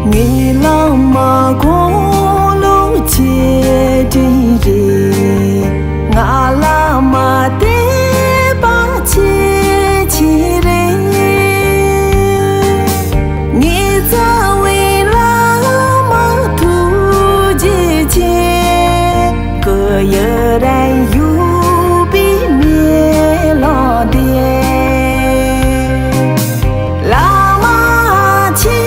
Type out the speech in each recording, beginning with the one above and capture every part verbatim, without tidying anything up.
ངའི་བླ་མ་དགུང་ལོ་ཆེ་འདྲ་རེད། ང་བླ་མ་དད་པ་ཆེ་ཆེ་རེད། ངའི་རྩ་བའི་བླ་མ་ཐུགས་རྗེ་ཆེ། གུ་ཡ་རན་ཡུ་པི་མེ་ལོ་དེ། བླ་མ་ཆེ།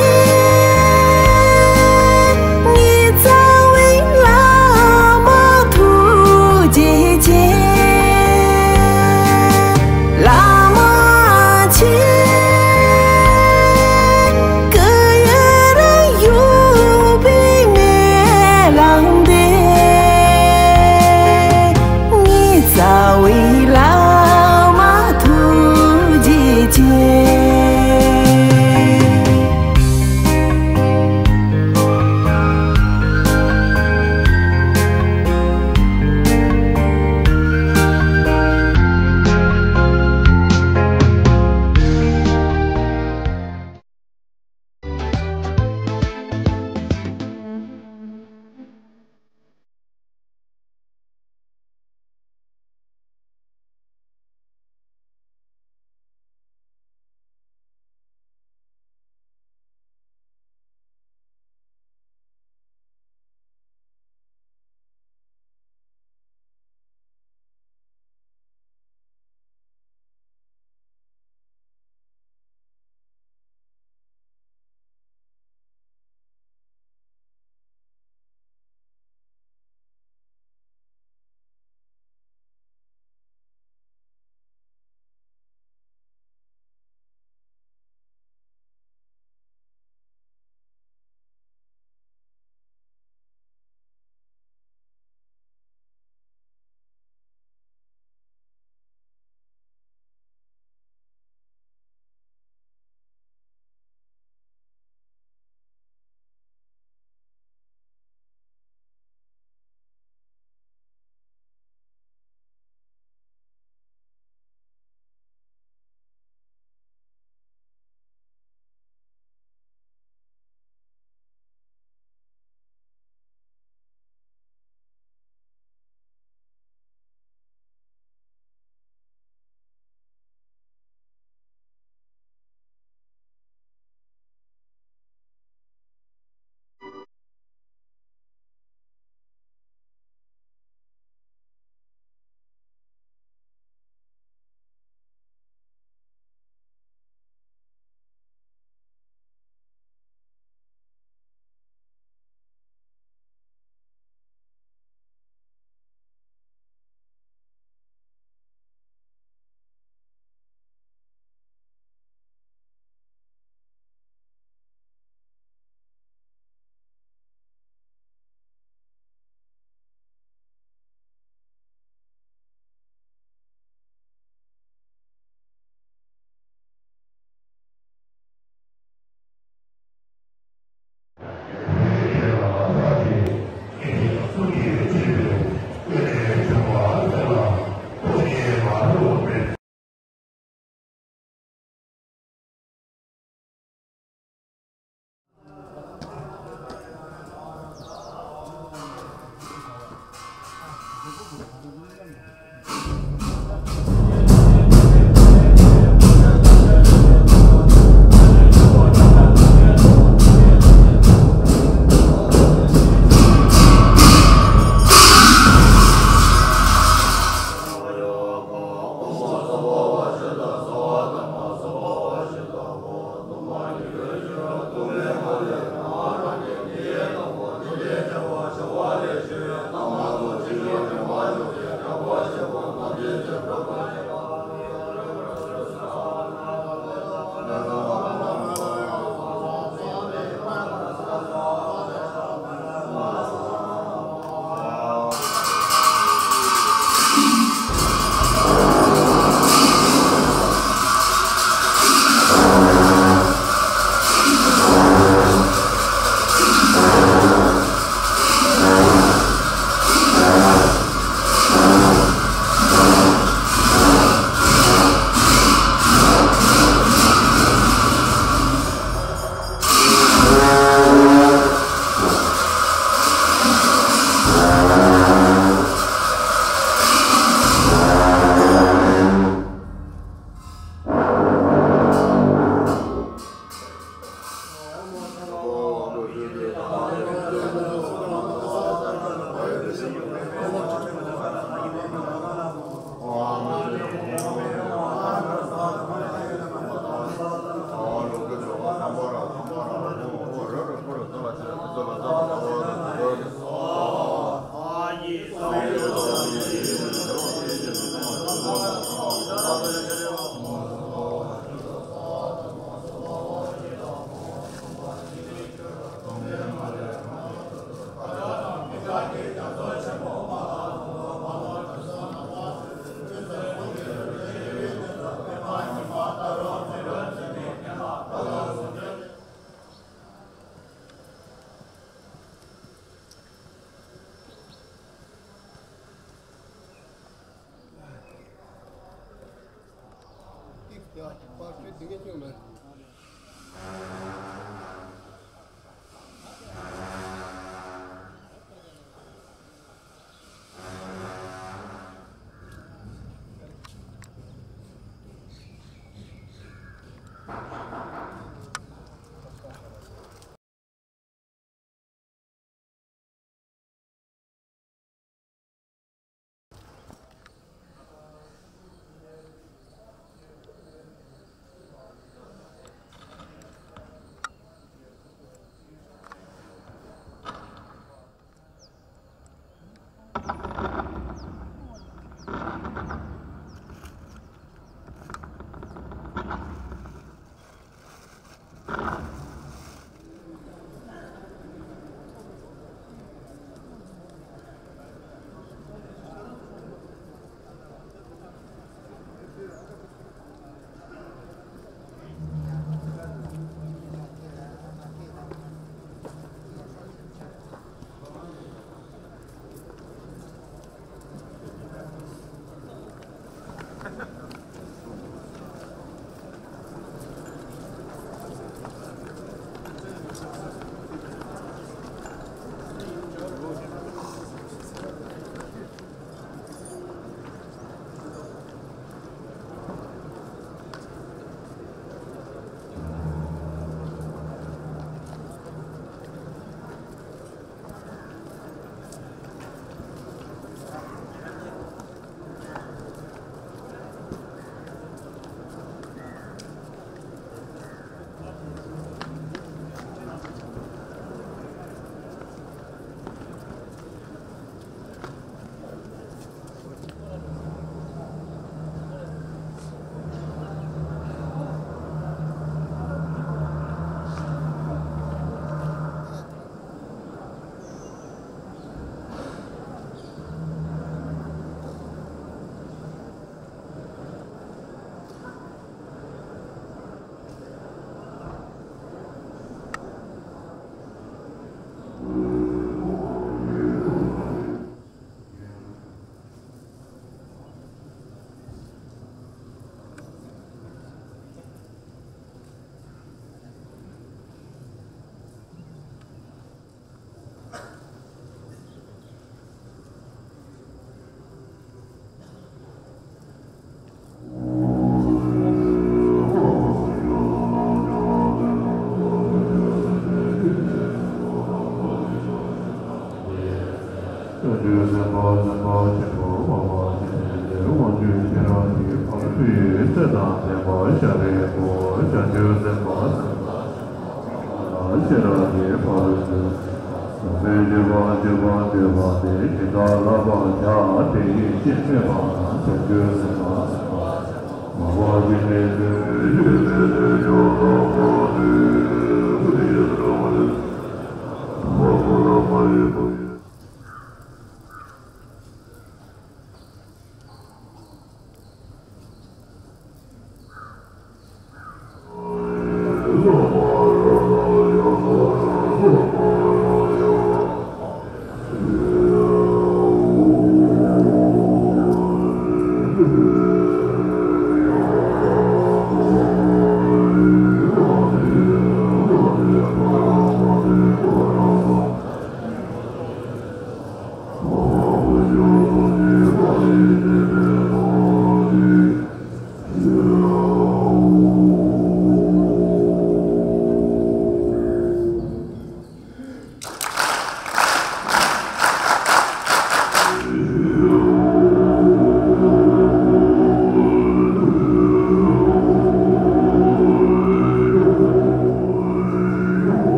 པར་ཆས་དེ་གས་ཅུང་མེད།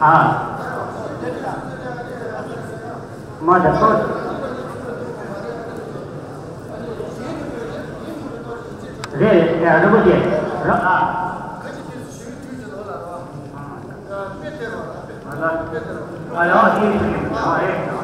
ཨ། མ་ད་ཏོ། རེད་རེད། རིན་པོ་ཆེ། ར་ཨ། ཨ་ལ། ཨ་ཡང་ཤེས་ཤེས། ཨ་རེད།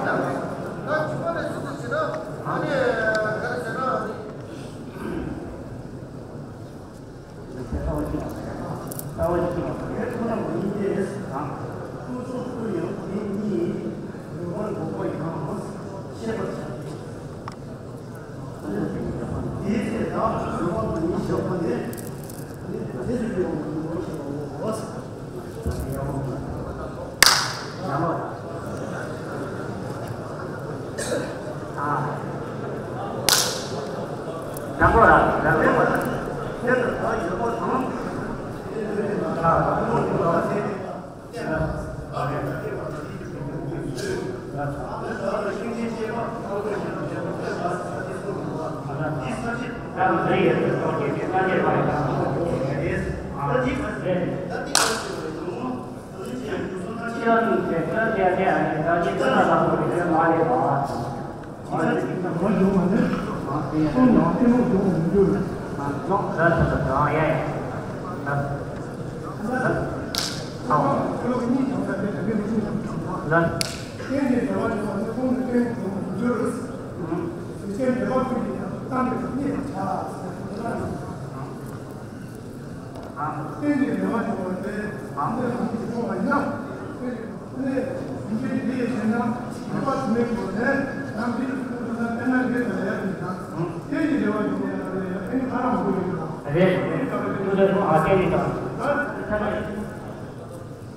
རེད།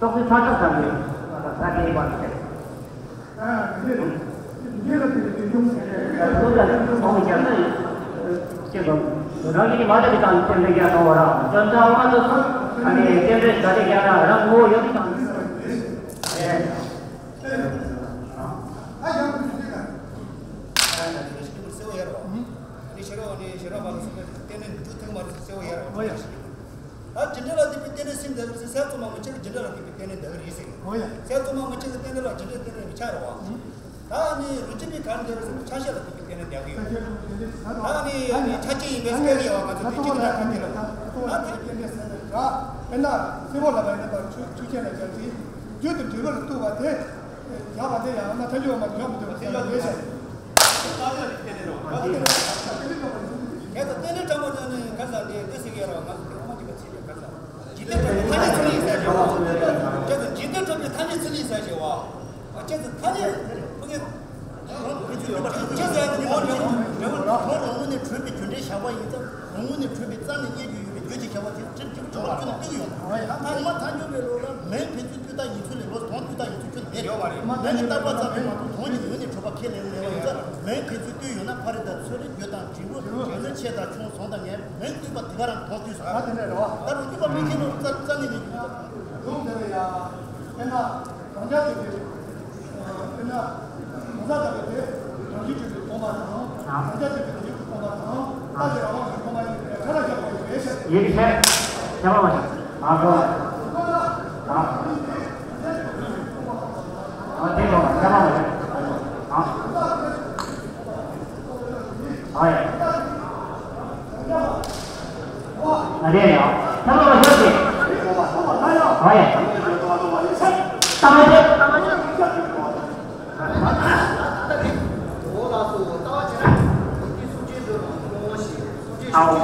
ཏོག་ཙམ་ཚ་ཚ་ཚ་ཚ་ལས་པ་རེད། ཨ་ནི་རང་གི་མ་དག་གི་དང་ཚེ་འདི་རྒྱ་གཏོང་བ་རང་བཙན་བྱང་བ་དུ་སོང་། ཨ་ནི་རྟེན་འབྲེལ་ག་རེ་རྒྱ་རང་རང་ངོ་ཡོད་དང་། ཨེ། ཨ་ཡང་ཁུ་ཅི་ཀ། ཨ་ནི་ཤེས་རབ་ནི་ཤེས་རབ་པ་ལ་སོགས་པའི་རྟེན་འབྲེལ་འཇུག་ཐུབ་མ་རེད་ཟེར་གསལ་བོ་ཡོད་རེད། ཨོ་ཡ། ད་འཇིག་རྟེན་ལ་སྡིག་པའི་རྟེན་འབྲེལ་ཟིན་འདུག་ཟེར། སྲས་བཙུན་མ་མི་ཁྱེར་འཇིག་རྟེན་ལ་སྡིག་པའི་རྟེན་འབྲེལ་འདུག་རེད་ཟེར། ཨོ་ཡ། སྲས་བཙུན་མ་མི་ཁྱེར་གྱི་རྟེན་འབྲེལ་ལ་འཇིག་རྟེན་རྟེན་འབྲེལ་མི་ཆགས་རེད་བ། ད་ནི་རིན་ཆེན་པའི་གར་འདི་རུ་ཆ་ཤས་ལ་སྡིག་པའི་རྟེན་འབྲེལ་འདུག་ཡོད། ད་ནི་ཆ་ཤས་ཡིན་པའི་སྐད་ཡོད་བ། ང་ཚོ་དུས་གཅིག་གི་ནང་ཁ་ཐེ་ལ་ད་ད་ད་རྟེན་འབྲེལ་ཟེར་ནས་ར། དཔེར་ན་སྲིན་པོ་ལ་བ་ཡིན་པ་ཆུ་ཆུ་ཆེན་ལ་བརྒྱབ་ཅིང་རྒྱུད་དུ་འབྲས་བུ་ལ་གཏུགས་པ་དེ། བརྒྱབ་པ་དེ་ཡང་ན་ཐལ་འགྱུར་བ་མ་འཇོག་མི་ཐུབ་པ་དེ་ཡོད་རེད་ཟེར། ཁྱེད་ཚོ་རྟེན་འབྲེལ་དྲང་པོ་དེ་ནི་ག་ས་དེ་དེ་ཟེར་གྱི་ཡོད་རེད་བ། ང་ཚོ་དེ་ངོ་མ་གཅིག་པ་ཚིག་ལས་ག་ས། འཇིག་རྟེན་གྲུབ་པའི་ཐ་སྙད་ཚུལ་ལ་ཡིན་ཟེར་གྱི་ཡོད་རེད་བ། ཁྱེད་ཚོ་འཇིག་རྟེན་གྲུབ་པའི་ཐ་སྙད་ཚུལ་ལ་ཡིན་ཟེར་གྱི་ཡོད་རེད་བ། ཁྱེད་ཚོ་ཐ་སྙད་ཕུགས་ཀྱི་ཁྱེད་ཚོ་ཡང་ནི་ངོ་འདྲ་བོ་འདྲ་བོ་རང་ངོས་ནས་གྲུབ་པའི་རྒྱུ་འབྲས་བཞག་པ་ཡིན་ཙང་རང་ངོས་ནས་གྲུབ་པའི་རྩ་ནས་རྙེད་རྒྱུ་ཡོད་པའི་རྒྱུ་ཅིག་བཞག་པ་དེ་སྤྱིར་སྤྱིར་བྱ་བ་ཁྱོན་ནས་ཕུགས་ཡོང་། ཡང་ཐ་སྙད་མ་ཐལ་འགྱུར་བའི་ལུགས་ལ་མིང་ཕན་ཚུན་ལྟོས་ལྟ་ཡིན་ཚུལ་ལས་ལོགས་དོན་ལྟོས་ལྟ་ཡིན་ཚུལ་ཁྱོན་ནས་མེད་རེད། མིང་གི་བརྟག་པ་ཙམ་ལས་མ་གཏོགས་དོན་གྱི་ངོས་ནས་གྲུབ་པ་ཁས་ལེན་མེད་པ་ཡིན་ཙང་མིང་ཕན་ཚུན་ལྟོས་ཡོད་ན་ཕ་རི་དང་ཚུ་རི་རྒྱུ་དང་འབྲས་བུ་རྒྱུ་ནི་ཆེ་དང་ཆུང་བཟང་དང་ངན་མིང་ལྟོས་པ་དེ་ག་རང་མཐོང་ལྟོས་སོང་། ད་དེ་འདྲ་རེད་བ། ད་རུང་ལྟོས་པ་མིང་ཁྱེད་ནོར་རྩ་རྩ་ནས་མེད་རྒྱུ་ཡོད་ད། ལུང་དེ་ལ་ཡ། དཔེར་ན། རང་རྒྱལ་ཐེབས་པའི། དཔེར་ན། གང་ཟག་ལྟ་བུ་དེ། རང་བཞིན་གྲུབ་པའི་སྟོང་པ་དང་། རང་རྒྱལ་ཐེབས་པའི་རང་བཞིན་གྲུབ་སྟོང་པ་དང་། ལྟ་དེ་རང་དབང་གི་སྟོང་པ་གཉིས་ཀྱི་ཕྲ་རགས་བཞག་པ་ཡིན་པས་ཤེས། ཡིན་ཤེས། ཁྱད་པར་མ་ཞིག་ཨ་ཁོ། ཨ། ཨ་དེ་ལོ་ཁྱད་པར་མ་ཞིག་ཨ། ཨ་ཡ། ཨ་རེད་ཡ། ཐ་མ་ལ་ཤོད་ཅིག་ཨ་ཡ། ཨ་ཡ། ཨའོ།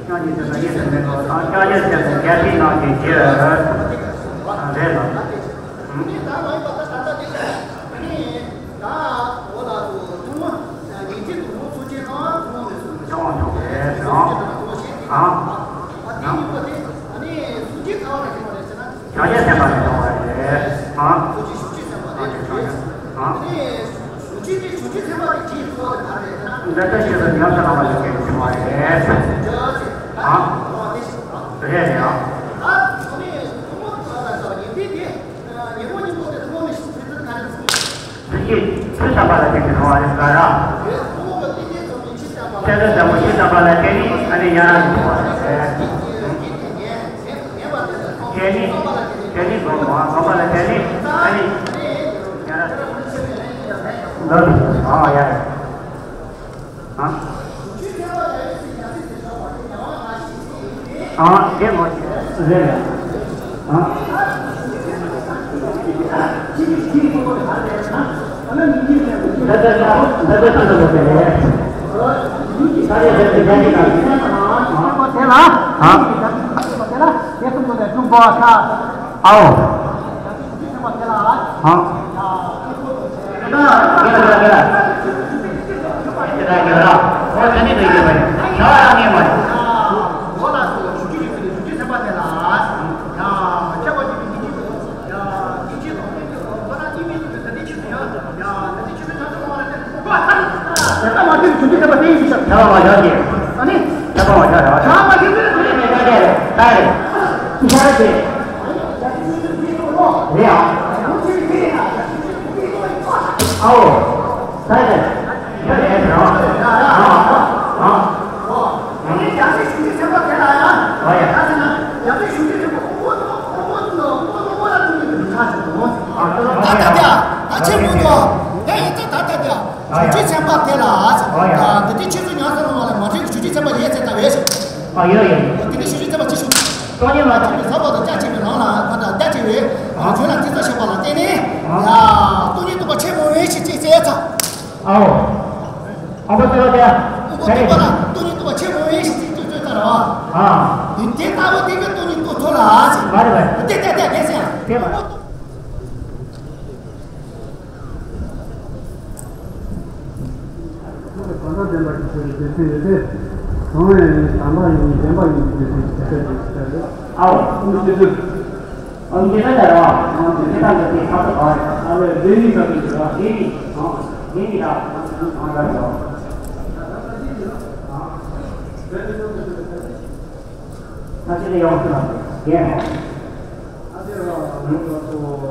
སྐྱབས་རྗེ་ཐེག་པ་ཡེ་ཤེས་མེད་པ་དང་། སྐྱབས་རྗེ་ཐེག་པའི་རྒྱལ་སྲས་རྣམས་ཀྱི་རྗེ། རེད་ལ། ཨུམ། ད་འོ་ལ་སོ་ཐུན་མོང་ཉན་ཐོས་དང་ཐུན་མོང་མཚན་ཉིད་ཀྱི་ཐུན་མོང་མེད་གསུམ་ལ་བྱང་བ་མྱོང་བས་དང་། ཨ། དེ་གཉིས་པོ་དེ་ཨ་ནི་སུ་ཅི་ཚ་བ་ལ་བྱུང་བ་རེད་ཟེར་ན། བྱང་ཆུབ་སེམས་དཔའ་ལ་བྱུང་བ་རེད། ཨ། སུ་ཅི་བྱང་ཆུབ་སེམས་དཔའ་ལ་བྱུང་བ་རེད། ཨ། དེ་ནས་བྱང་ཆུབ་དེ་བྱང་ཆུབ་སེམས་དཔའ་དེ་གྱིས་ཚོགས་ལ་ག་རེ་ཟེར་ན། འདི་ལྟར་ཤེས་པའི་ཉམས་སུ་བླང་བ་ལ་བྱུང་བ་རེད། ཨ། རེད་ཡ། ཨ། དེ་ནས་ཐུན་མོང་ཉན་ཐོས་དེ། ཉོན་མོངས་གཉིས་པོ་དེ་ཐུན་མོང་མེད་གསུམ་ཟེར་ཚུལ་ག་རེ་ཟེར། ཐུན་གཅིག་ཐུན་ཐ་མ་ལ་བརྟེན་ཏེ་བྱུང་བ་རེད་ཟེར་ར། ཐུན་མོང་གི་རྟེན་འབྲེལ་ཚོགས་པའི་ཕྱིར་བསྟན་པ་ལ། ཐུན་མོང་གི་རྟེན་འབྲེལ་ཚོགས་པ་ལ་བརྟེན་ནས་ཨ་ནི་ཡང་རང་གི་བྱུང་བ་རེད། དེ་ནི་དེ་ནི་སྒོམ་པ། སྒོམ་པ་ལ་ ཨ། དེ་མ་རེད་ལ། ཨ། འདི་འདྲ་འདི་འདྲ་འདི་འདྲ་འདི་འདྲ་རེད། ད་རེས་དེ་འདྲ་འདི་འདྲ། ཨ། དེ་ལ། ཨ། དེ་གསུམ་པོ་ལས་གྲུབ་པ་ས། ཨའོ། ཨ། ད་ཆེན་པོ་དང་དེ་ཡིན་ད་ད་དེ། གཞུང་ཆེན་ཚན་པ་དེ་ལ། འདི་དེ་ཁྱེད་ཚོ་ཉམས་སུ་ལོངས་པ་ལ་མ་བྲལ་གྱི་གཞུང་ཆེན་ཚན་པ་ཡོད་ཚད་ད་ཡོད་ཞིག་ཨ། ཡོད་ཡོད། དེ་ནས་གཞུང་ཆེན་ཚན་པ་ཅི་ཞུ། སྟོང་ཉིད་མ་ཐོབ་པའི་ཟབ་པ་དང་རྒྱ་ཆེ་བའི་ལམ་ལ་ད་ལྟ་རྒྱ་ཆེ་བའི་ལམ་ཆོས་ལ་བརྩི་བ་ཞེས་པ་ལ་བརྟེན་ནས། ཡ། སྟོང་ཉིད་རྟོགས་པ་ཆེན་པོ་བས་ཞེས་ཅིག་བྱས་ཚར། ཨའོ། ཨ་ཕ་ཚེ་བ་དེ། སྟོང་ཉིད་རྟོགས་པ་ལ་སྟོང་ཉིད་རྟོགས་པ་ཆེན་པོ་བས་ཞེས་ཅིག་བརྗོད་ཚར་བ། ཨ། དེ་དེ་ལྟ་བུ་དེ་གི་སྟོང་ཉིད་རྟོགས་ཚོད་ལ་ཞེས། མ་རེད་པས། དེ་དེ་དེ་དེ་ཟེར། དེ་མ་རེད། གང་དག་བདེན་པ་ཞིག་ཟེར་བའི་རྒྱུ་མཚན་ཡོད་དེ། གང་ཡང་ཡིན་དམ་པ་ཡིན་བདེན་པ་ཡིན་གྱི་རྒྱུ་མཚན་ཞིག་ཟེར་བའི་རྒྱུ་མཚན་རེད། ཨའོ། ཨོ་ནི་ཤེས་ཚུལ། ཨོ་ནི་ཤེས་ཚུལ་ཟེར་རོ། ཨོ་ནི་ཤེས་ཚུལ་དེ་ཁ་ཐུག་གང་རེད། ཨ་ལས་བདེན་ཡིན་ཟེར་དུས་ཟེར་རོ། བདེན་ཡིན། ཨོ། བདེན་ཡིན་ད། གང་ཟེར་རོ། ད་ཅི་ལས་ཡོང་ཟེར་རོ། བདེན་རོ། ཨ་དེ་རོ། ཨོ་ནི་ཤེས་ཚུལ།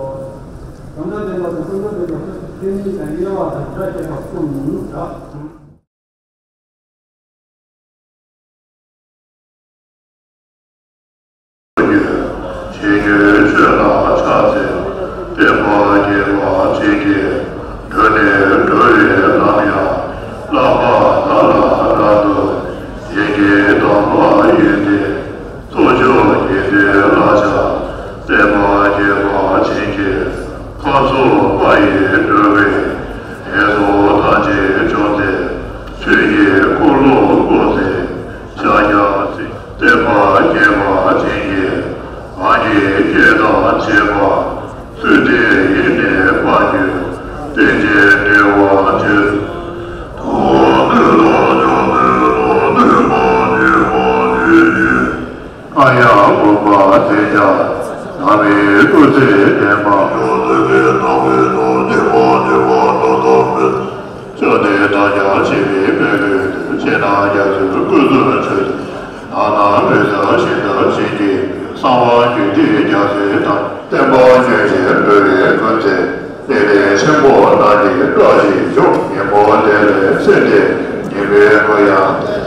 གང་དག་བདེན་པ་དང་སྟོང་གཞི་བདེན་པ་སོགས་ཀྱི་ཆོས་ཉིད་དང་དབྱེ་བ་དང་སྒྲ་བཤད་པ་གསུམ་ནི་འདྲ། ཆོས་ཉིད་ཆོས་ལ་ཆགས་ཚེ། བསྟན་པ་རྒྱས་པ་ཅན་གྱི་འགྲོ་ནས་འགྲོ་བའི་ལམ་ཡང་བླ་མ་དག་ལ་རབ་ཏུ་བྱིན་གྱིས་བརླབ་པ་ཡིན་ཏེ། ཚོགས་མཆོག་དགྱེས་ཏེ་བསླབ་བྱ་བསྟན་པ་རྒྱས་པ་ཅན་གྱི་ཁམས་གསུམ་པ་ཡི་འགྲོ་བའི་ངན་སོང་ཐམས་ཅད་བཅོམ་སྟེ། ཆོས་ཀྱི་འཁོར་ལོ་བསྐོར་ཏེ་ཕྱག་རྒྱ་བཙལ། བསྟན་པ་རྒྱས་པ་ཅན་གྱི་ངང་གིས་སྐྱེ་དང་བྱེད་པ། ཚུལ་དེ་ཡིས་ནི་དཔལ་གྱུར་བསྟན་བཅོས་འགྲེལ་བ་བཅུ། མཐོང་ནས་ལ་སྦྱངས་ནས་ལ་ནས་མ་ནས་མ་ནས་ནས། ཨ་ཡ་བུམ་པ་དེ་ཀྱང་ནམ་མཁའི་སྐུ་ཚེ་བརྟན་པ། ཡོངས་འཛིན་པའི་ནམ་མཁའི་ནང་དེ་མ་དེ་མ་ནམ་མཁའི་ནང་དེ། ཕྱག་ནི་བདག་ཀྱང་ཆེ་བའི་དཔལ་ཀུན་ཏུ། ཆེ་ན་རྒྱ་མཚོའི་ཀུན་རྫོབ་ཆོས་ཀྱི། ནགས་ན་བུ་ཚ་ཤིང་རྟ་ཆེན་གྱི། གསང་བ་རྒྱུད་སྡེ་རྒྱ་མཚོའི་གཏམ། བསྟན་པ་རྒྱུན་ཆད་འགྲོ་བའི་ཀུན་ཚེ། བདེ་ལྡན་ཆེན་པོ་རྣམས་ཀྱི་བཀྲ་ཤིས་ཤོག་ཉིན་མོ་དེ་ལས་ཚེ་འདིར་ཉེས་པའི་མུན་ཡང་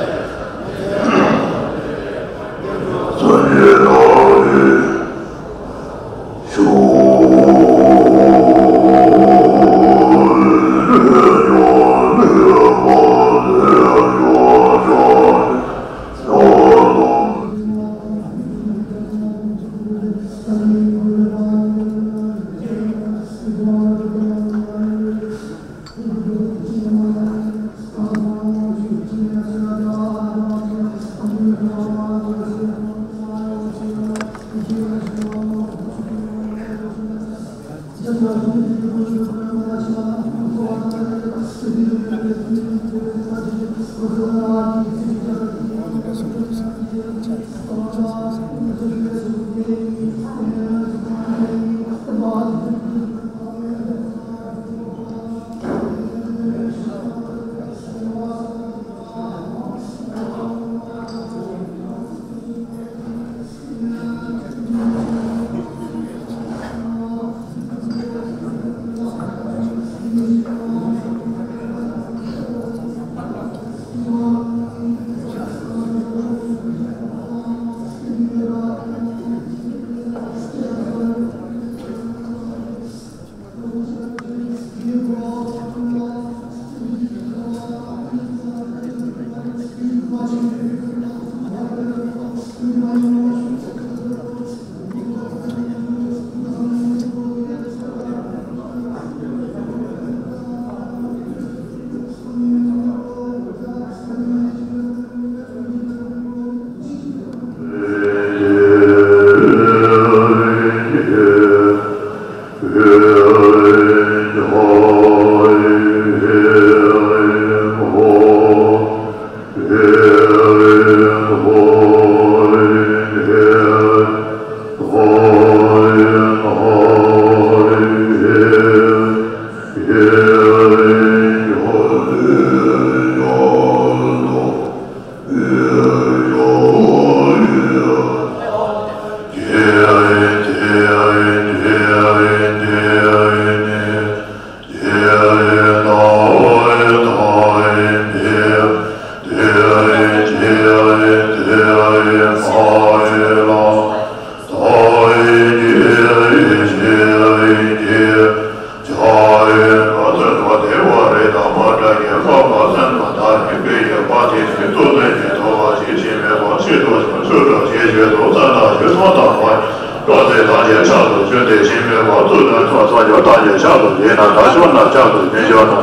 ཆེན་པོ་ནག་ཆག་ཏུ་ཡིན་ན་དག་ཆོག་ནག་ཆག་ཏུ་མི་འཇོག་ན།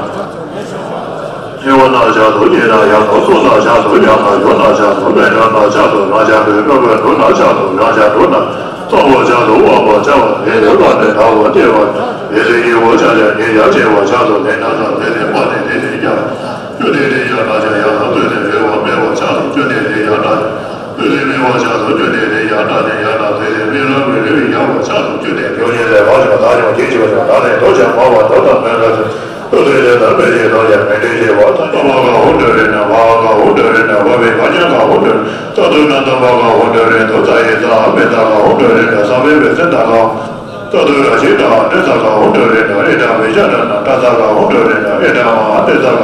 ཆེན་པོ་ནག་ཆག་ཏུ་ཡིན་ན་ཡང་དག་སུ་ནག་ཆག་ཏུ་ཡང་ན་ཡོ་ནག་ཆག་ཏུ་ལན་གྲངས་ནག་ཆག་ཏུ་རང་ཆག་ཏུ་ནོར་བུ་ནུ་ནག་ཆག་ཏུ་རང་ཆག་ཏུ་ན། གཙང་པོ་ཆག་ཏུ་དབང་པོ་ཆག་པ་མེད་ལ་ནི་དག་པ་སྟེ་བ་མེད་ལ་སྐྱེ་བོ་ཆག་ཆག་ཉེ་ཡ་ཆེ་བ་ཆག་ཏུ་ལན་གྲངས་ས་མེད་ལ་པ་ནི་ནི་ནི་ཀྱ། ཀྱུ་ནི་ནི་ཡ་ན་ཅ་ཡ་ན་ཏུ་ནི་རེ་བ་མེད་པ་ཆག་ཏུ་ཀྱུ་ནི་ནི་ཡ་ན། ཏུ་ནི་མི་བ་ཆག་ཏུ་ཀྱུ་ནི་ནི་ཡ་ན་ནི་ཡ་ན་ཏུ་ནི་མི་ར་མི་རེ་བའི་ཡ་བ་ཆག་ཏུ་ཀྱུ་ནི་ཀྱུ་ནི་ལས་བ་ཆག་ད་ཡོང་ཀྱི་ཆེ་བ་ཆག་ད་ནི་དོ་ཆག་མ་བ་དོ་དང་མེད་ལ་ཏུ་ཏུ་ཏུ་ཏུ་ཏུ་མི་ཆེ་དོ་ཡ་མི་འདྲེ་ཆེ་བ་ད་ཏུ་མ་ག་ཧུ་ཏུ་རེ་ན་མ་ག་ཧུ་ཏུ་རེ་ན་བ་བའི་ག་ཉ་ག་ཧུ་ཏུ་ཏུ་ཏུ་ན་ཏུ་མ་ག་ཧུ་ཏུ་རེ་ཏུ་ཏ་ཡི་ཏ་མི་ཏ་ག་ཧུ་ཏུ་རེ་ན་ས་བའི་བའི་སེ་ཏ་ག་ཏ་ཏུ་ར་ཤི་ཏ་ཨ་ཏི་ས་ག་ཧུ་ཏུ་རེ་ན་ཨི་ཏ་བི་ཞ་ཏ་ན་ཏ་ས་ག་ཧུ་ཏུ་རེ་ན་ཨི་ཏ་མ་ཨ་ཏི་ས་ག་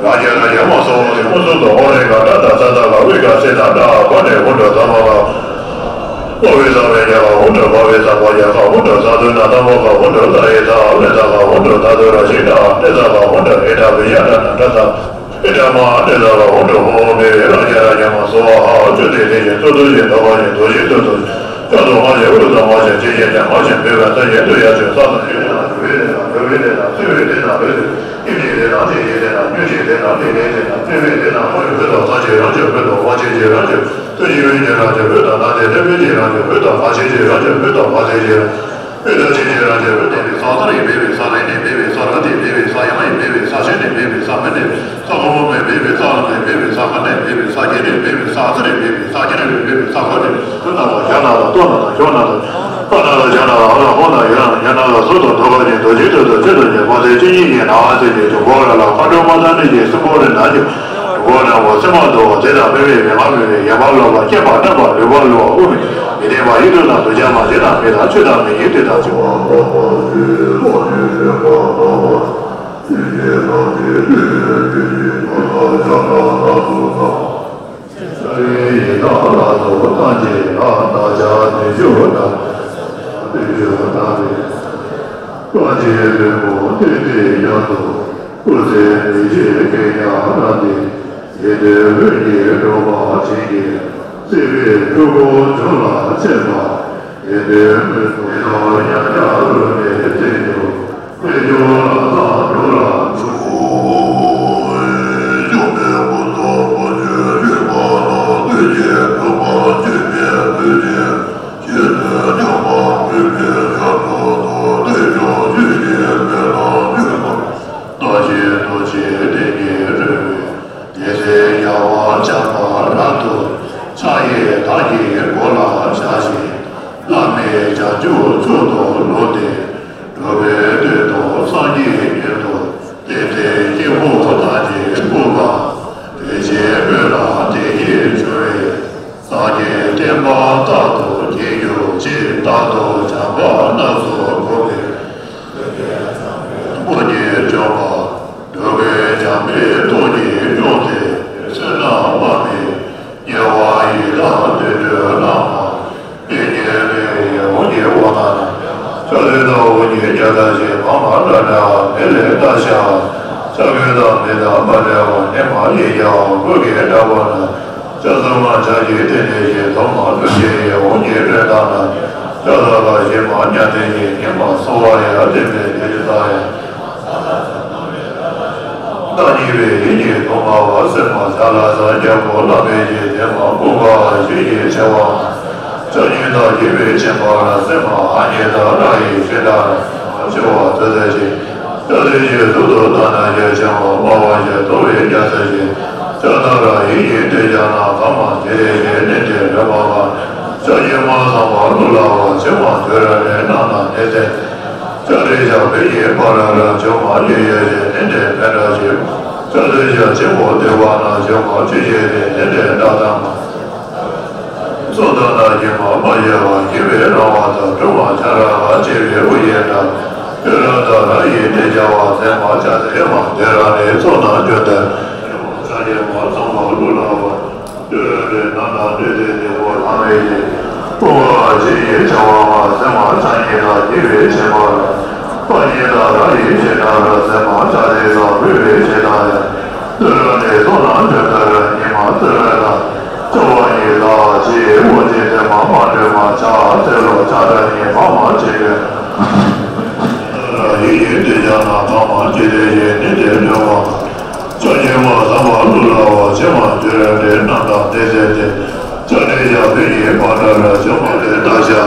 ར་ཇ་ར་ཇ་མ་སོ་བ་ཟི་མུ་སུ་ཏོ་ཧོ་རེ་ག་ཏ་ཏ་ས་ཏ་ག་བི་ག་སེ་ན་ཏ་ཨ་བ་ནེ་ཧུ་ཏུ་ས་མ་ག་བ་བི་ས་བེ་ཇ་ག་ཧུ་ཏུ་བ་བི་ས་བ་ཇ་ག་ཧུ་ཏུ་ས་ཏུ་ན་ཏ་མ་ག་ཧུ་ཏུ་ཏ་ཨི་ཏ་ཨ་ལེ་ཏ་ག་ཧུ་ཏུ་ཏ་ཏུ་ར་ཤི་ཏ་ཨ་ཏི་ས་ག་ཧུ་ཏུ་ཨི་ཏ་བི་ཞ་ཏ་ན་ཏ་ས། ཨི་ཏ་མ་ཨ་ཏི་ས་ག་ཧུ་ཏུ་ཧོ་བེ་ར་ཇ་ར་ཇ་མ་སོ་བ་ཧ་ཨ་ཅུ་ཏི་ཏི་ཞེ་ཏུ་ཏུ་ཞེ་ཏོ་བ་ཞེ་ཏོ་ཞེ་ཏུ་ཏུ། ཅ་དུ་མ་ཞེ་ཨུ་དུ་མ་ཞེ་ཅི་ཞེ་ཅ་མ་ཞེ་བེ་བ་ཏ་ཞེ་ཏུ་ཡ་ཅུ་ས་ཏ་ཞེ་ཏེ་ན་བེ་ཏེ་ན་བེ་ཏེ་ན་བེ་ཏེ་ཉི་ཞེ་ཏེ་ན་ཏི་ཞེ་ཏེ་ན་ཉུ་ཞེ་ཏེ་ན་ཏི་ལེ་ཏེ་ན་ཏི་བེ་ཏེ་ན་མ་ཞེ་བེ་ཏོ་ས་ཞེ་རང་ཞེ་བེ་ཏོ་མ་ཞེ་ཞེ་རང་ཞེ་ཏུ་ཞེ་བེ་ཞེ་རང་ཞེ་བེ་ཏོ་ན་ཏེ་ཏེ་བེ་ཞེ་རང་ཞེ་བེ་ཏོ་མ་ཞེ་ཞེ་རང་ཞེ་བེ་ཏོ་མ་ཏེ་ཞེ་རང་། ཨི་ཏ་ཅི་ཅི་ར་ཅི་བེ་ཏེ་བེ་ས་ས་རེ་བེ་བེ་ས་རེ་ནེ་བེ་བེ་ས་ར་ཏི་བེ་བེ་ས་ཡང་ཡི་བེ་བེ་ས་ཤེ་ནེ་བེ་བེ་ས་མེ་ནེ་ས་ཁོ་མོ་མེ་བེ་བེ་ས་ལ་ནེ་བེ་བེ་ས་ཁ་ནེ་བེ་བེ་ས་ཀྱེ་ནེ་བེ་བེ་ས་ས་རེ་བེ་བེ་ས་ཁ་ནེ་ཏུ་ན་ལ་ཞ་ན་ལ་ཏོ་ན་ལ་ཞོ་ན་ལ་པ་ན་ལ་ཞ་ན་ལ་ཨ་ལ་ཧོ་ན་ཡ་ན་ཡ་ན་ལ་སོ་ཏོ་ཏོ་ག་ཉེ་ཏོ་ཅི་ཏོ་ཏོ་ཅི་ཏོ་ཉེ་མ་ཏེ་ཅི་ཉི་ཉེ་ན་ཨ་ཏེ་ཉེ་ཅོ་གོ་ར་ལ་ཁ་ཏོ་མ་ཏ་ནི་ཉེ་སུ་གོ་རེ་ན་ཅི། འོ་ན་འོ་སེམས་མ་འདུ་བ་དེ་དང་མི་མི་མི་མ་མི་མི་ཡན་པ་ལོག་པ་སྐྱེས་པ་སྐྲག་པ་ལུས་པ་ལུས་པ་དབུགས་མི་མི་ལྡན་པ་ཡིད་དུ་དང་དུ་བྱ་མ་བྱེད་དང་མི་དང་ཆོས་དང་མི་ཡིན་དེ་དང་ཆོས། ཡེ་དེ་འོད་ཀྱི་འགྲོ་བ་ཅན་གྱི་སྲིད་པའི་འཁྲུལ་འཁོར་འཇོམས་ལ་མཚན་པ། ཡེ་དེ་མི་སྲུང་ཡང་ཉག་ཉག་ལུས་ནས་རྩེ་འགྱུར་རྩེ་འགྱུར་ལ་ས་འགྲོ་ལ་འཇུག། ད་ཤེས་རྟོགས་ཀྱི་གཏན་གྱི་རོལ་པའི། དེ་ཚེ་རྒྱལ་བ་བྱམས་པ་རབ་ཏུ་ཕྱག་གཡས་བདག་གི་མགོ་ལ་བཞག་ཅིང་། བླ་མའི་བྱང་ཆུབ་མཆོག་ཏུ་བློ་གཏད། གྲུབ་པའི་དོན་དུ་སངས་རྒྱས་མྱུར་དུ་བསྟན་པའི་དཀྱིལ་འཁོར་བདག་གིས་བསྐུལ་བ། དེ་ཕྱིར་སྨོན་ལམ་དེ་ཉིད་འབྱོར་བའི། བདག་གི་བསྟན་པ་རྟག་ཏུ་རྒྱས་གྱུར་ཅིག་རྟག་ཏུ་བྱམས་པ་རྣམས་སུ་འཕོ་བའི། ཐུགས་ཀྱི་སྤྱོད་པ། འགྲོ་བའི་བྱམས་པའི་ཐུགས་ཀྱིས་སྐྱོང་སྟེ། བསོད་ནམས་དམའ་བའི་དམྱལ་བ་ཡི་དྭགས་དུད་འགྲོའི་ལྷ་མ། ལྟས་ངན་མི་ཡི་འོག་གི་འོག་ན། ཕྱག་ལེན་དང་འོག་གི་རྒྱ་དང་ཞེས་མ་མ་འདྲ་འདྲ་བ་མེད་ལས་བལྟ་བྱ། ཕྱག་འགུལ་དང་མི་དང་མ་འདྲ་བ་ནི་མ་ཡིན་ཀྱང་འགུལ་གྱི་འདྲ་བ་ན། ལྕགས་ཟམ་མ་ལྕགས་ཀྱི་སྟེང་ནས་ཞེས་དོ་མ་ལུས་ཀྱི་འོག་གི་སྤྲོད་དང་ན། ལྕགས་ཟམ་པ་ཞེས་མ་ཉ་སྟེང་གི་ཉི་མ་སོ་བ་ཡ་སྟེང་པའི་དེ་ལྟ་ཡང་། བདག་ཉིད་པའི་ཡིད་ཀྱི་དུང་ལྔ་བ་སེམས་མ་ས་ལ་ས་རྒྱལ་པོ་བླ་མའི་ཡིད་བདེ་མ་ཀུན་དགའ་ཞིག་གི་ཆེ་བ། ཕྱག་གཉིས་དང་བགྱིས་པའི་བྱིན་པ་ལ་སེམས་མ་ཨ་ཉེ་དག་ར་ཡི་ཤེས་དག་ཞེས་གཟུགས་སུ་བལྟ་ན་ཡིད་ཆེས་པ་སྨྲ་བ་ཞེས་རྟོག་པའི་རྒྱལ་སྲས་ཀྱིས། ལྕགས་ཐག་ར་ཡིག་ཡིག་ཏུ་སྦྱར་ན་གང་མ་དེ་ལས་ཀྱི་ནི་དེ་རེ་བ་མ། ལྕགས་ཀྱུས་མ་ཚང་བ་གླུ་ལ་བ་ཕྱི་མ་དུས་རབས་ནས་རྣམ་དང་ནས་ཚེ། ལྕགས་རི་ཞགས་བོད་ཀྱི་བར་ར་ཆུང་མ་ཡོད་ཡོད་ཞེས་ནི་དེ་ཕན་འདྲ་ཞིག་ལྕགས་རི་ཞགས་ཆེན་པོ་དེ་བ་ན་ཆུང་མ་ཆུ་ཞེས་དེ་ནི་དེ་འདྲ་དང་མ། སོ་ད་ན་གྱི་མ་མ་ཡལ་བ་གྱི་བའི་རང་བ་དང་གྲུབ་མ་ཆ་ར་བ་ཆེ་བའི་དབུ་ཡན་འདྲ། ཡོད་ར་ད་ར་ཡི་དེ་བྱ་བ་ཚད་མ་ཆ་ཚད་མ་དེ་ར་ནི་ཚོགས་ན་འཇོན་ཏེ། ཆ་ཡི་མ་ཚང་བ་གླུ་ལ་བ། ཡོད་ར་དེ་ན་ན་དེ་དེ་དེ་བོ་ལ་མེ་ཡི། ཀུ་བ་ཇི་ཡི་བྱ་བ་མ་ཚད་མ་ཆ་ཉི་ད་གྱི་བའི་ཆེན་པ་ར། པ་ཉི་ད་ར་ཡི་ཆེ་ད་ར་ཚད་མ་ཆ་དེ་ད་བུ་བའི་ཆེ་ད་ཡ། ཏུ་ར་ནི་སོ་ན་འཇོན་ད་ར་ཉི་མ་ཏུ་ར་ད། ཅོ་བ་ཉི་ད་ཅི་འོ་ཅི་དེ་མ་མ་འདྲེ་མ་ཆ་ཏེ་ལོ་ཆ་ད་ཉི་མ་མ་ཅི་གེ། ཏུ་ར་ཡི་ཡི་ཏི་ཡ་ན་ག་མ་ཅི་དེ་ཡི་ནི་དེ་འདྲ་བ། ཅོ་ཉི་མ་ཟམ་པ་ཀླུ་ལ་བ་ཆེ་མ་དུ་ར་འདྲེ་རྣམ་དང་དེ་ཟེར་ཏེ། ཅོ་ནི་ཡ་བི་ཡི་པ་ཏ་ར་ཅོ་མ་དེ་ད་ཤ།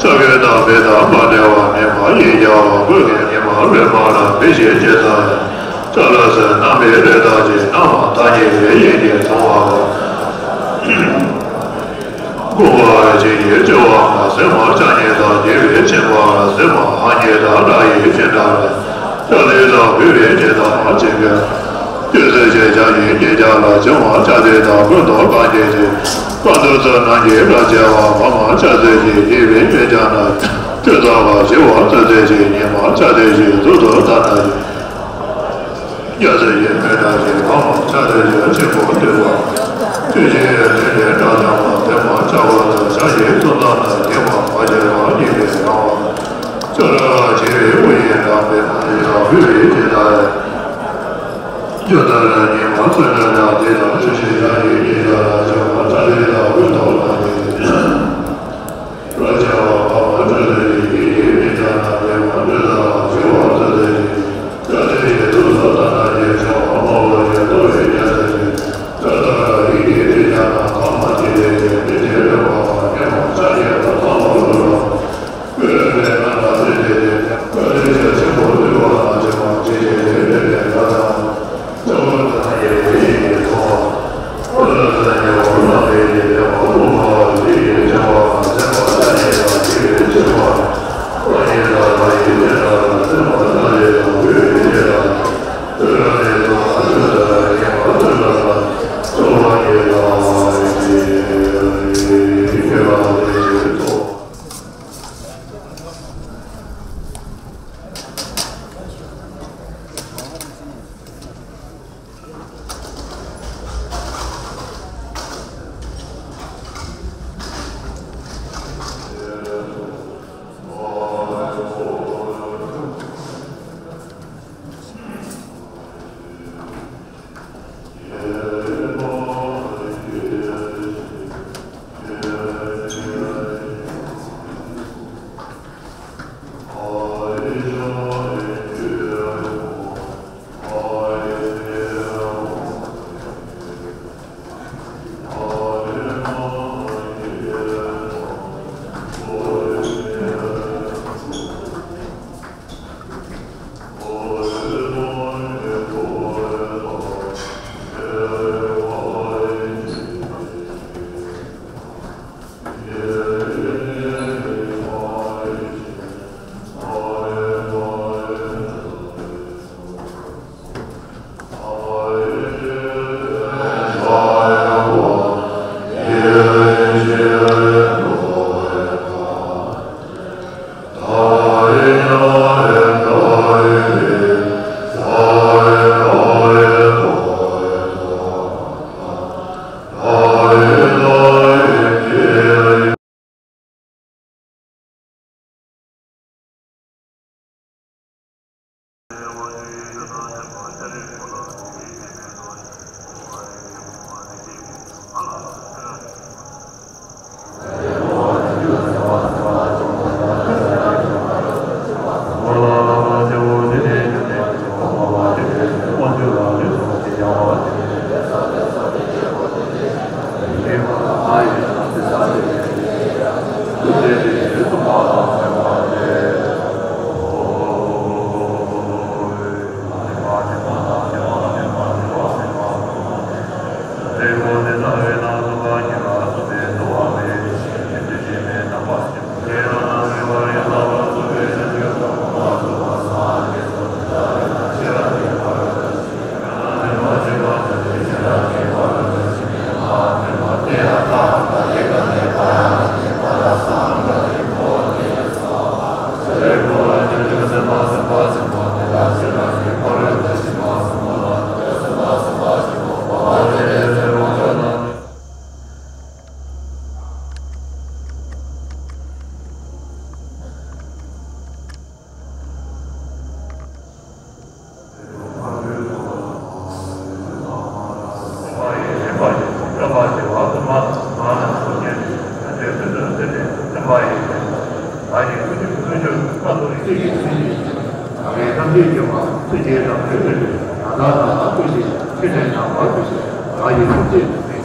ཅོ་གེ་ད་བེ་ད་མ་འདྲེ་བ་ནི་མ་ཡི་ཡ་བ་བུ་གེ་ཉི་མ་རེ་མ་ལ་བི་ཞེ་ཅེ་ད་ཡ། ཅ་ལ་ཟེར་རྣམ་པའི་རེ་ད་ཅེ་རྣམ་མ་ཐ་སྙད་རེ་ཡིན་གྱི་མཐོང་བའོ། ཀུ་བ་ཅེ་ཡི་ཅོ་བ་མ་ཟེར་མ་ཅ་ཉེ་ད་དེ་བའི་ཆེན་པ་ཟེར་མ་ཧ་ཉེ་ད་ར་ཡི་ཆེན་ད་ར། ཅ་ལེ་ད་བུ་བའི་ཆེ་ད་མ་ཅེ་ག། ཅོ་ཟེར་ཅེ་ཅ་ཡི་ཉེ་ཅ་ལ་ཅོ་མ་ཅ་ལེ་ད་བུ་དོ་ག་ཉེ་ཅེ། ཀ་དུ་ཙ་ན་ཉེ་ར་ཅེ་བ་མ་མ་ཅ་ཟེར་ཅེ་ཡི་བའི་ཉེ་ཅ་ན། ཅོ་ད་བ་ཞི་བ་ཙ་ཟེར་ཅེ་ཉེ་མ་ཅ་ཟེར་ཅེ་དུ་དོ་ད་ན་ཉེ། རྒྱ་ཚ་ཡི་མེ་ད་ཞེས་གང་མང་ཆ་དེ་ཡོད་ཆེན་པོ་འདུལ་བ། ཆོས་ཀྱི་ཡོན་ཏན་ལས་སྒྲ་དང་བ་དེ་མ་ཆགས་པ་དང་བྱ་ཞིང་གསུམ་དང་ན་དེ་མ་མ་བྱས་པ་ཉིད་ལས་སྣང་བ། ཆོས་ར་བྱེ་བའི་དབུ་ཡི་དང་པའི་མ་ཡི་དང་ཧུ་ཡི་ཇི་ལྟར། ཇི་ལྟར་ཉི་མ་ཚུན་ལ་ཡང་དེ་དང་ཆོས་ཀྱི་ཡང་ཡི་ཉི་ལ་ལ་བྱ་བ་ཐ་ལེ་ལ་དབུ་ཐོག་ལ་ནི། ཡི་ཚུལ་གྱིས། ད་རེས་ཐམས་ཅད་མཁྱེན་པ་ཚུལ་ཁྱེད་དང་ལྷན་དུ་ད་ལྟ་ནང་ལ་བཀོད་ཅིང་ཆོས་ཁྲིམས་ནང་བར་དུ་ཞིག་ང་ཡི་ཐུགས་རྗེས་སུ་བརྩེ།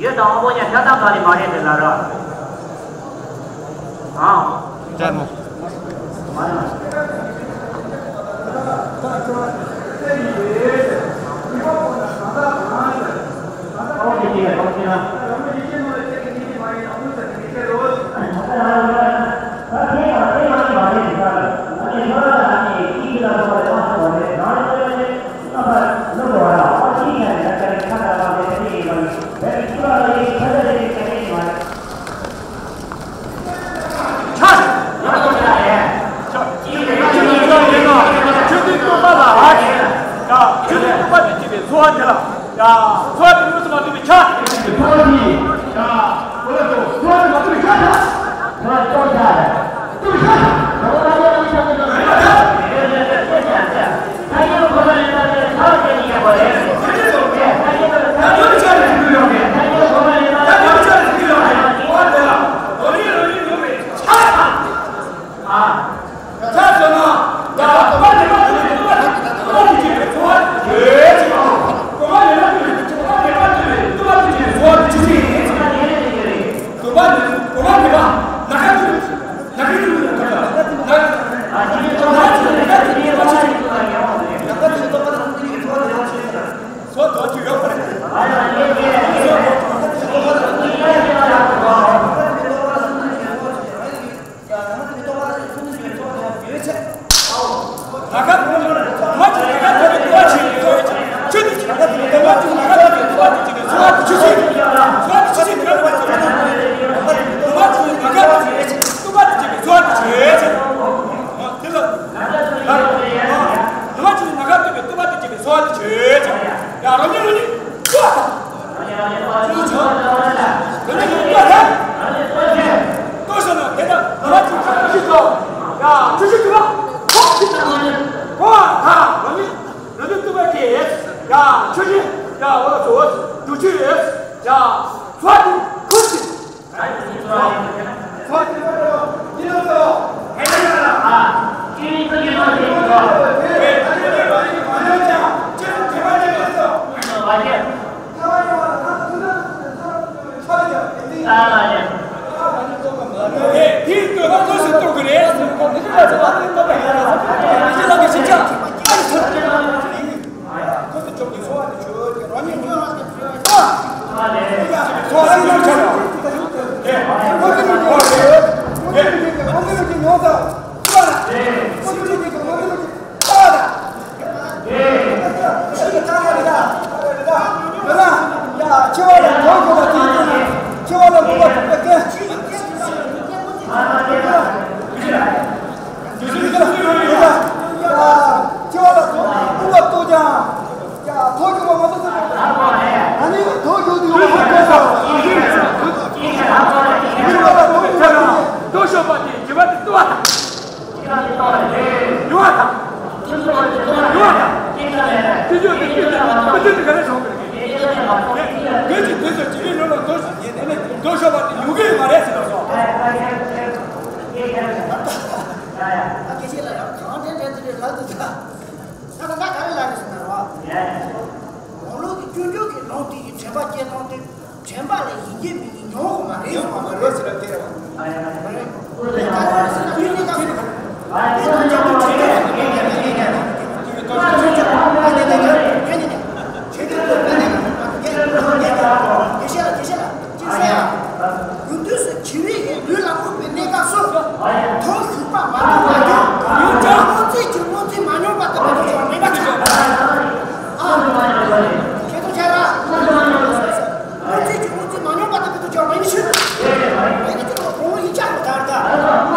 ཡོད་དང་དབང་པོ་ཉིད་ཐལ་དང་ག་ལས་མ་རེད་དེ་ལ་ར། ཨང་། ཅར་མོ། དྲན་པ་ལས་ཡིན་གྱི་མིན་གྱི་ཉོ་གི་མ་རེད། ཡོང་གི་མ་རེད་ཟེར་ལབ་དེ་རེད་བ། ཡོད་དུས་སུ་འཆི་བའི་ལུས་ལ་བཀོད་པའི་གནས་སྐབས་སུ། ཐོག་ཞུགས་པ་མ་ཐོབ་པ་དེ། སྔོན་ཆད་སྔོན་ཚེ་གྱི་སྔོན་ཚེ་མ་མྱོང་པ་དེ་མི་ཐོབ་ཀྱང་མེད་པ་ཆགས། ཨ། ཁྱེད་ཚོ་ཁྱེད་ར། སྔོན་ཚེ་གྱི་སྔོན་ཚེ་མ་མྱོང་པ་དེ་མི་ཐོབ་ཀྱང་མེད་ནི་ཤོད། མེད་ནི་ཅི་ལ་ཕུང་བོ་ཡིག་ཆ་མི་དར་ད། ཡིག་ཆ་ཟེར་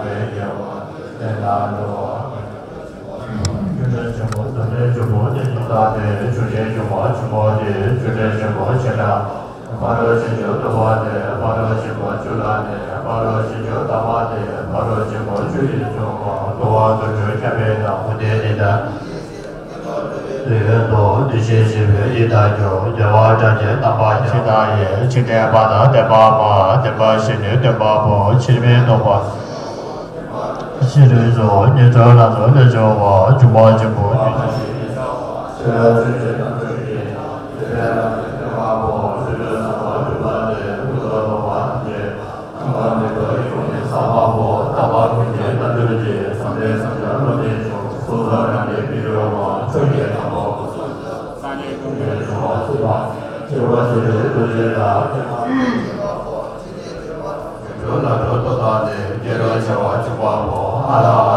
ཏེ། ཆུ་ཕྲན་ཆེན་པོ་དུ་ནས་ཆུ་བོ་དེ་ཉིད་དག་སྟེ། ཆུ་ཕྲན་ཆུང་བ་ཆུ་བོ་དེ། ཆུ་ཕྲན་ཆེན་པོ་ཆེ་ཕྲ་ཕ་རོལ་ཕྱིན་བཅུ་སྟོང་པ་དེ། ཕ་རོལ་ཕྱིན་པ་བཅུ་ལ་ནི་ཕ་རོལ་ཕྱིན་བཅུ་ཐམ་པ་དེ། ཕ་རོལ་ཕྱིན་པ་བཅུ་ཡིས་མཚུངས་པ་ལྟུང་བ་དུ་བཅུ་ཁྱབ་པའི་ནང་དེ་ནི་ད། དེ་ཡོད་དོ། དེ་བཞིན་གཤེགས་པའི་ཡི་དྭགས་ཀྱང་བདེ་བ་ཅན་གྱི་རྣམ་པ་ཅན་དག་ཡིན། ཕྱི་ནས་པ་དང་ལྡན་པ་མ། ལྡན་པ་བཞི་ནི་སྟོན་པ་པོ། ཕྱིར་མི་ལྡོག་པ། ཕྱི་རོལ་སོགས་ཉན་ཐོས་ལ་སོགས་ལས་བྱུང་བ། འབྱུང་པོ་ཆེན་པོ་ཉིད་ཀྱི་ཕྱིར།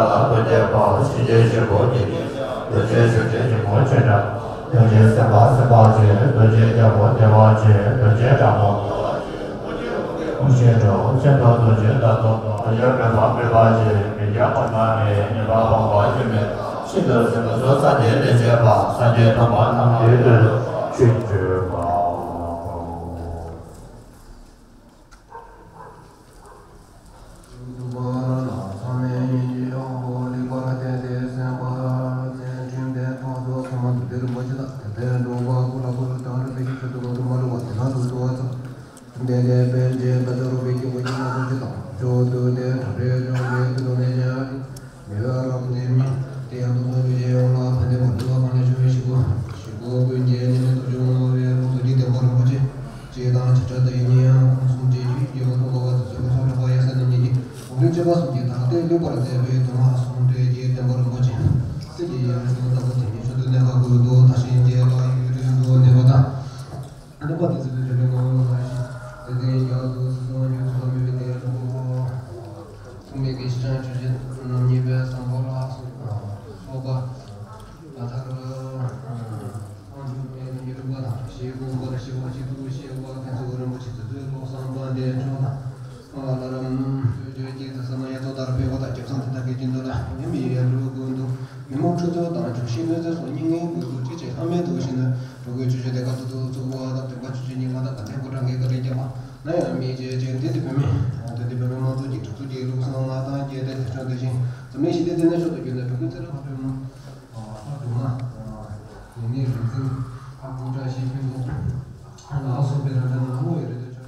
རྡོ་རྗེ་འཕགས་པ་གཤིན་རྗེ་གཤེད་པོ་ཉིད། རྡོ་རྗེ་ཞབས་ཀྱི་ཉིན་མོ་ཆེ་དྲག་རྡོ་རྗེ་སེམས་དཔའ་སེམས་དཔའ་ཆེ། རྡོ་རྗེ་རྒྱལ་པོ་བདེ་བ་ཆེ། རྡོ་རྗེ་དྲག་མོ། ཁུངས་ཤེས་འགྲོ་ཆེན་པོ་རྡོ་རྗེ་ལྟ་སྟོབས་དང་། ཡོན་མེད་པ་མེད་པ་ཆེ། མི་རྒྱ་མ་ན་མེད། ཉེས་པ་སྤངས་པ་སྐྱོན་མེད། ཤིན་ཏུ་བཟོད་པ་སོགས་སངས་རྒྱས་ལས་བྱེད་པ། སངས་རྒྱས་ཐོབ་པ་ཐམས་ཅད་དུ་ཆོས་སྤྱོད་པ། ཅེས་དང་བྱ་བྱ་དེ་ཉིད་ཡང་ཁོང་གསུམ་གཅིག་གིས་ཡོད་མ་གཏོང་བ་བ་དེ་ཚོ་ལ་སོགས་རྣམ་པ་ཡ་ས་རྣམས་ཉིད་ཀྱིས་འོག་རིགས་བཅུ་པ་གསུམ་གྱི་ཐ་དད་ལེགས་པར་མཛད་པའི་དོན་ལ་གསུང་སྤྲེལ་གྱི་བསྟན་པ་རིན་པོ་ཆེ། སྲིད་ཀྱི་ཡང་སྲིད་ལྟ་བུ་དེ་ཉིད་ཤིན་ཏུ་གནད་འགག་ཀུན་ཏུ་དར་ཞིང་རྒྱས་པ་ཡུན་རིང་དུ་གནས་པ་དང་། རྣམ་པ་དེ་ཚོ་ལ་དེ་འདྲའི་ངོ་བོ་ལ་ཞིག་དེ་ཚེ་རྒྱ་མཚོ་སྲིད་གསུམ་ཡོངས་སུ་གང་བའི་དེ་ལ་ཐུགས་མཁྱེན་གྱི་ཞི་འཇམ་ཆོས་ཅན་རྣམ་གཉིས་པའི་བསམ་པ་ལ་སོགས་པ། ད་ལྟར། ཨང་ཆོས་ཀྱི་ཉི་སྒྲུབ་པ་དང་ཞེས་དགོངས་པར་ཞི་བ་ཞིག་ཏུ་ཞེས་པ་ཕན་ཚུན་རིན་པོ་ཆེ་དེ་ཚོའི་བློ་བཟང་པ་འདས་མཆོག་དང་། ལ་རམ། ཆོས་ཀྱི་དེ་ས་ན་ཡ་ཐོག་ལྟར་འཕེལ་བ་དང་རྒྱབ་ཚང་དེ་དག་གི་རྒྱུན་དུ་ལ་ཉི་མའི་ཡར་འབྲོག་ཀུན་ཏུ་མི་མང་ཁྲི་ཚོ་དང་བྱུང་ཤིང་གནོད་འཚེ་སོགས་སྙིང་ངན་ཀུན་ཏུ་ཅི་བྱེད་ལྷ་མེད་དུ་ཞིག་ན་འགྲོ་ཀུན་ཆོས་ཀྱི་དེ་ཀ་ཏུ་ཏུ་ཚུགས་པ་དང་སྟོན་པ་ཆོས་ཀྱི་ཉི་མ་དང་ག་ཐེག་པུ་ཏྲ་གི་བཀའ་དྲིན་བསྐྱངས་པ་ན་ཡང་མི་བྱེད་ཅིང་དེ་དེ་བུད་མེད་དེ་དེ་བུད་མེད་མང་ཚོགས་ཀྱི་གྲོགས་ཚོགས་ཀྱི་ལུགས་བཟང་ང་དང་བཅས་ཏེ་དེ་ཕྱོགས་དེ་བཞིན་འཛམ་གླིང་ཞི་བདེ་ལྡན་ན་མཆོག་ཏུ་གྱུར་ནས་འགྲོ་ཀུན་ཚེ་རབས་ལྷག་པའི་མ། ཨ་དུ་མ། ཉེ་གནས་རིག་འཛིན་ཨ་ཁུ་བཀྲ་ཤིས་ཕུན་ཚོགས་ལ་སོགས་པའི་རང་འདྲ་ན་དངོས་ཡོད་རེ་ལྟོས་བྱ།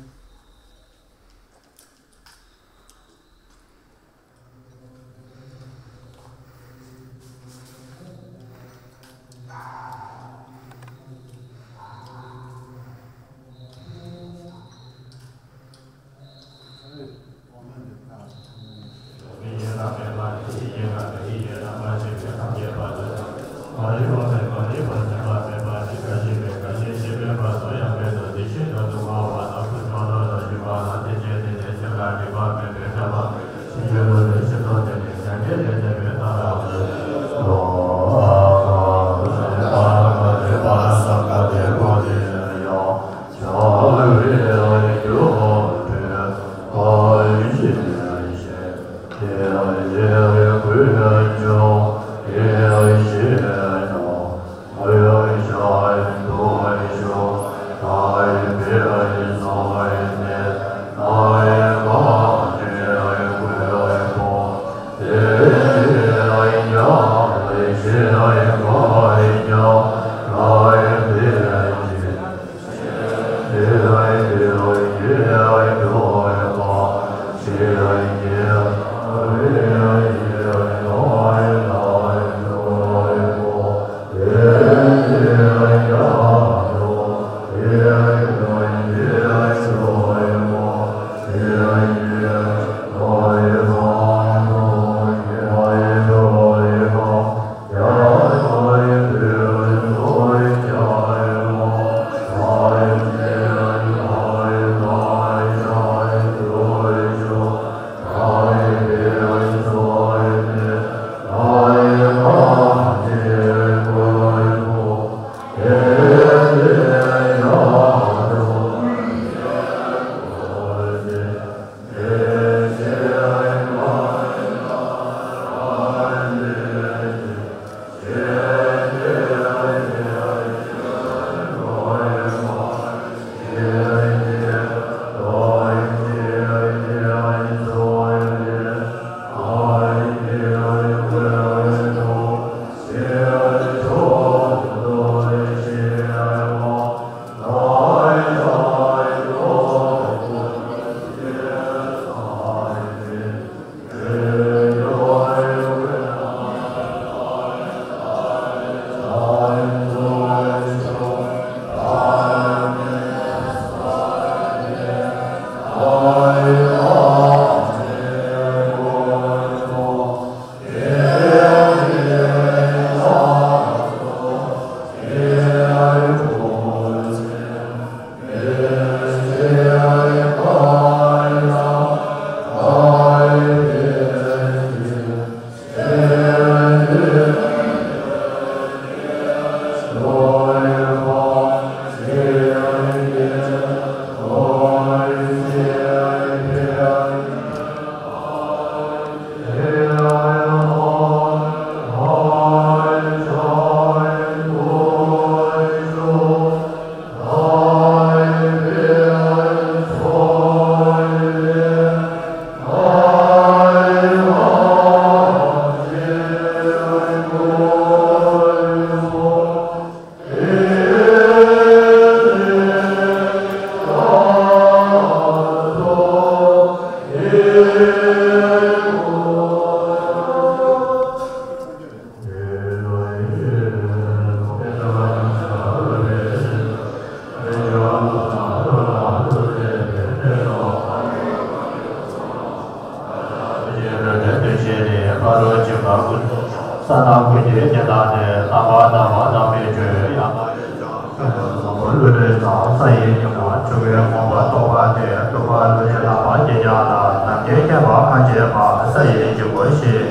ས་དང་ཀུན་གྱི་རྒྱན་དང་ལྡན། རྣམ་པར་དག་པ་དག་པའི་ཆོས། ཡང་དག་པའི་ཆོས། ཆོས་ཀུན་བཟང་པོ་ལྷུན་གྲུབ་ཀྱང་། ས་ཡི་སྙིང་པོ་ཆོས་ཀུན་མངོན་པར་རྟོགས་པ་སྟེ། སྟོན་པ་ཀླུ་ཆེན་ལྷ་མ་སྐྱེས་ཀྱང་ལ། ནམ་མཁའི་ཁྱབ་པ་ཁམས་ཀྱི་མ། ས་ཡི་སྙིང་པོ་ཞེས།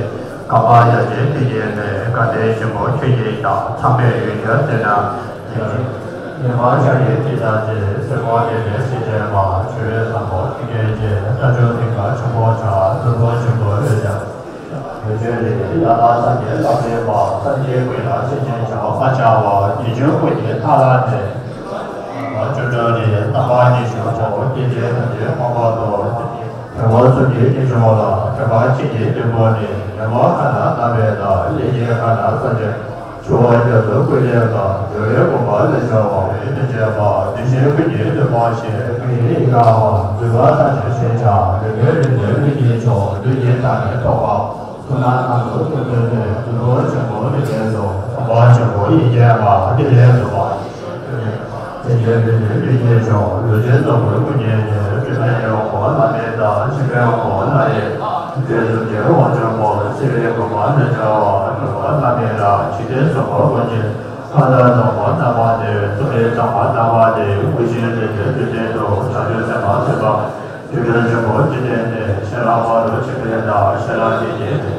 གང་པ་ཡ་གཅིག་དེ་ཉིད་མེད། དགའ་ལྡན་ཆེན་པོ་ཁྱོད་ཀྱིས་ཀྱང་། ཚངས་པའི་ཡུལ་གྱུར་ཏེ་ན། ཉི་མ་ཤར་གྱི་དུས་དང་འདྲ། སེར་པོ་ལྡན་པའི་སེང་ཆེན་མ། ཆེ་བའི་བཟང་པོ་ཁྱོད་ཀྱིས་བསྐྱེད། རྟ་མཆོག་སེང་གེ་ཆེན་པོ་འཇའ། རྫུ་འཕྲུལ་ཆེན་པོ་ལས་ཀྱང་། འོད་ཆེན་རིགས་ཀྱི་ཡ་ལ་ཚངས་པའི་བླ་མའི་མ། སངས་རྒྱས་ཀུན་ལ་སེམས་ཅན་བྱང་མ་བྱ་བ། དགེ་སྦྱོར་ཀུན་གྱི་མཐའ་ལ་གནས། བྱང་ཆུབ་སྤྱོད་ལྡན་རྣམ་པ་གཉིས་སུ་འགྲོ། སྐྱེ་འཆི་ཐམས་ཅད་མངོན་པར་རྟོགས། འཁོར་བ་གསུམ་གྱི་གཉེན་མཆོག་ལ། འཁྲུལ་པ་མཆིན་གྱི་གཏུམ་པོ་ནི། ཉོན་མོངས་ཁ་ན་བསྣམས་པས་ན། ལས་ཀྱི་ཁ་ན་བསམ་གྱིས། འཆི་བ་རྒྱ་མཚོ་ཀུན་ལས་འགལ། འགྲོ་བའི་དགོངས་པ་ལས་བྱ་བ། ཡིད་མི་བྱེད་པ། བདེ་གཤེགས་ཀུན་གྱི་བདུད་དཔུང་ཞེས། ཀུན་གྱི་ཡི་ག་བ། འདུས་པ་ཐམས་ཅད་སེལ་བྱ། ལུས་ཀྱི་རིགས་ནི་ལུས་ཀྱི་མཆོག་ལུས་ཀྱི་མཐའ་ནི་ཐོག་མ། ཐུབ་རྣམས་སྣ་ཚོགས་ཐུགས་བརྩེ་ལྡན། རྫུ་འཕྲུལ་ཆེན་པོ་ལས་ཀྱི་གཙོ། ཚངས་པ་ཆེན་པོ་ཡི་གེ་མ། དེ་ལས་ཚངས་པ་ཡི་གེ་ལས། དེ་ལས་མི་ནུས་མི་སྐྱེ་མཆོག་ལུས་ཅན་ཚོགས་པའི་སྐུ་བརྙེས་ནས། སྲིད་པའི་དབང་པོ་བླ་མེད་དང་། ཤི་བའི་དབང་པོ་ལྷ་ཡི། འདྲེ་གསུམ་གྱི་དབང་ཕྱུག་མོ། སྲིད་པའི་དགོངས་པ་ལས་བྱ་བ། སྒྲོལ་མ་བླ་མེད་ལ། འཇིག་རྟེན་གསུམ་པོ་ཀུན་གྱི། མཁའ་ལྟར་སྟོང་པ་རྣམ་པ་ནི། གཙུག་ལག་ཁང་པ་རྣམ་པ་ནི། དངོས་གཞི་ལས་ཀྱི་དུས་ལྡན་དུ། བྱང་ཆུབ་སེམས་དཔའ་སེམས་དཔའ། སྒྲིབ་སྦྱོང་ཆེན་པོ་འཇིག་རྟེན་ནས། ཞལ་ལག་མ་ལུས་ཕྱིན་པས་ན། ཞལ་ལག་དེ་ཉིད་དུ།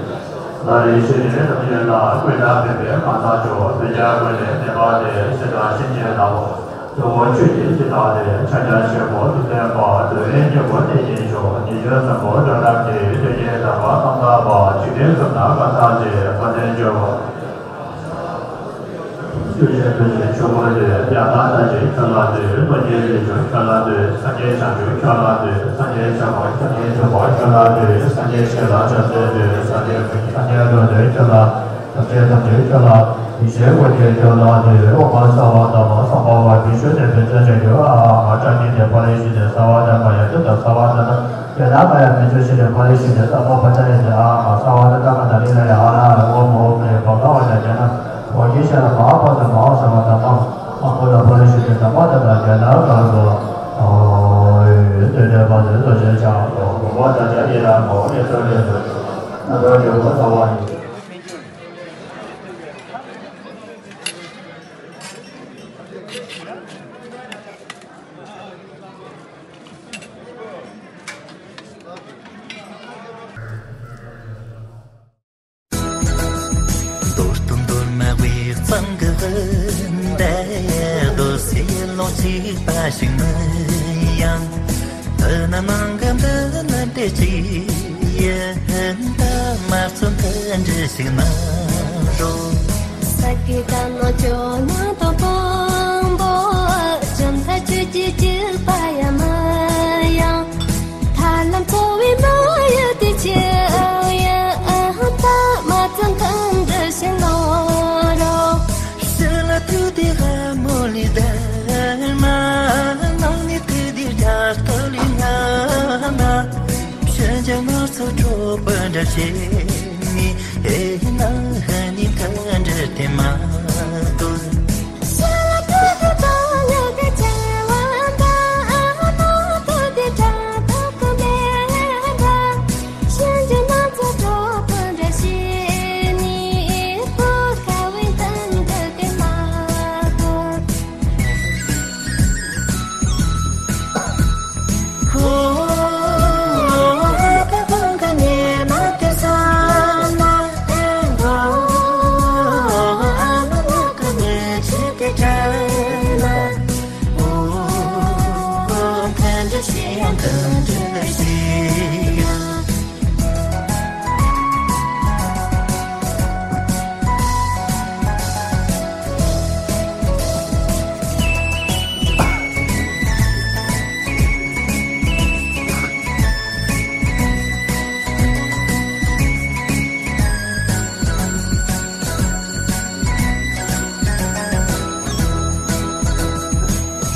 ན་རེ་ཤི་རེ་རབ་ཡུན་ལ། ཀུན་ནས་ཕན་པའི་གང་ཟག་མཆོག་ཕན་བྱ་ཀུན་ལས་ནད་པ་དེ། ཤི་དང་གཤིན་རྗེའི་ནག་པོ། གཙོ་བོ་ཆོས་ཀྱི་སྤྱི་དང་ལྡན། ཕྱག་རྒྱ་ཆེན་པོ་ཐུབ་བསྟན་པ། འགྲོ་བའི་སྙིང་པོ་དེ་ཉིད་མཆོག་ཉེས་སྤྱོད་གསུམ་པོ་སྤྲོ་བསྣམས་ཏེ། གདོན་བགེགས་དམ་པ་གང་དག་པ། འཇིག་རྟེན་གསུམ་ན་གང་དག་མཛད། དཔལ་ལྡན་འབྱོར་པ། ཆོས་ཀྱི་བདུད་ཀྱི་ཕུང་པོ་འདུལ། ཡང་དག་ལྟ་ཞིང་ཁྱོད་ལ་འདུད། སྟོང་ཉིད་རིག་འབྱུང་ཁྱོད་ལ་འདུད། སངས་རྒྱས་བྱང་ཆུབ་ཁྱོད་ལ་འདུད། སངས་རྒྱས་ཆེན་པོ་ཁྱོད་ཉིད་ཐུབ་པ་ཁྱོད་ལ་འདུད། སངས་རྒྱས་ཆེ་ལ་ཕྱག་འཚལ་འདུད། སངས་རྒྱས་ཀུན་གྱི་སངས་རྒྱས་འགྲོ་འདུལ་ཁྱོད་ལ། ཐམས་ཅད་ཐམས་ཅད་ཁྱོད་ལ། ཡེ་ཤེས་ཀུན་གྱི་རྒྱུད་ལ་འདུད། ཨོཾ་སརྦ་ཏ་མ་སཾ་བྷ་ཝ་བི་ཤུདྡྷི་པཉྩ་ཙྪ་ཨ་ཧ་མ་ཏྲ་ནི་ཏེ་ཕ་རི་ཤུདྡྷི་སརྦ་དྷརྨ་ཡ་ཏུ་ཏ་སརྦ་ཏ་ཏ། ཏེ་ན་མ་ཡ་མི་ཙུ་ཤི་ཏེ་ཕ་རི་ཤུདྡྷི་སརྦ་བྷ་ཏ་ཡ་ཏེ་ཨ་ཧ་མ་སརྦ་ཏ་ཏ་མ་ཏ་ལི་ལ་ཡ་ཨ་ར་ཧ་ར་ཨོཾ་ཨོཾ་ནི་བྷ་ག་ཝ་ཏ་ཛྙཱ་ན་བྷོ་དྷི་ཤ་ལ་མ་ཧཱ་བོ་དྷ་མ་ཧཱ་སརྦ་དྷརྨ་ཨ་ཧ་བོ་དྷ་ཕ་རི་ཤུདྡྷི་དྷརྨ་ཏ་ཏ་ཛྙཱ་ན་ཀ་ཟོ། ཨོ་ཡེ་ཏེ་ཏེ་པ་ཏེ་ཏོ་ཅེ་ཅ་ཨོ་བྷ་ག་ཝ་ཏ་ཛྙཱ་ན་མོ་ནི་ཏོ་ཏེ་ཏོ་ཏེ་ཏོ་ཏེ་ཏོ་ཏེ་ཏོ་ཏེ། མདོར་བསྡུ་མདོར་མ་དབུས་གཙང་གི་བདེ་རྡོ་སེ་ལོ་གཅིག་པ་ཞིག་མི་ཡང་། འདི་ནི་ནང་གི་འདི་ནི་བདེ་སྐྱིད་ཡིན། ད་མ་བརྩོན་གི་འདྲི་ཞིག་ན་རོ། ས་ཀི་ད་ནོ་ཅོ་ན་དང་པོ་བོ། བཅོམ་ཐབས་ཆོས་ཀྱི་གཅིག་པ་ཡ་མ་ཡང་། ཐར་ལམ་འཚོ་བའི་མ་ཡ་དེ་ཆེ་ཡ། ཨ་ཧ་ད་མ་བརྩོན་གི་འདྲི་ཞིག་ན་རོ། ཤི་ལ་དུ་དེ་ག་མོ་ལི་དར་མ། ནང་ནི་དེ་དེ་རྒྱ་སྟོད་ལི་ང་མ། ཤི་འཇམ་མ་སོ་གྲོགས་པོ་འདྲ་བྱེད་ནི། ཨེ་ན་ཧ་ནི་ཐ་འདྲ་དེ་མ་དོ།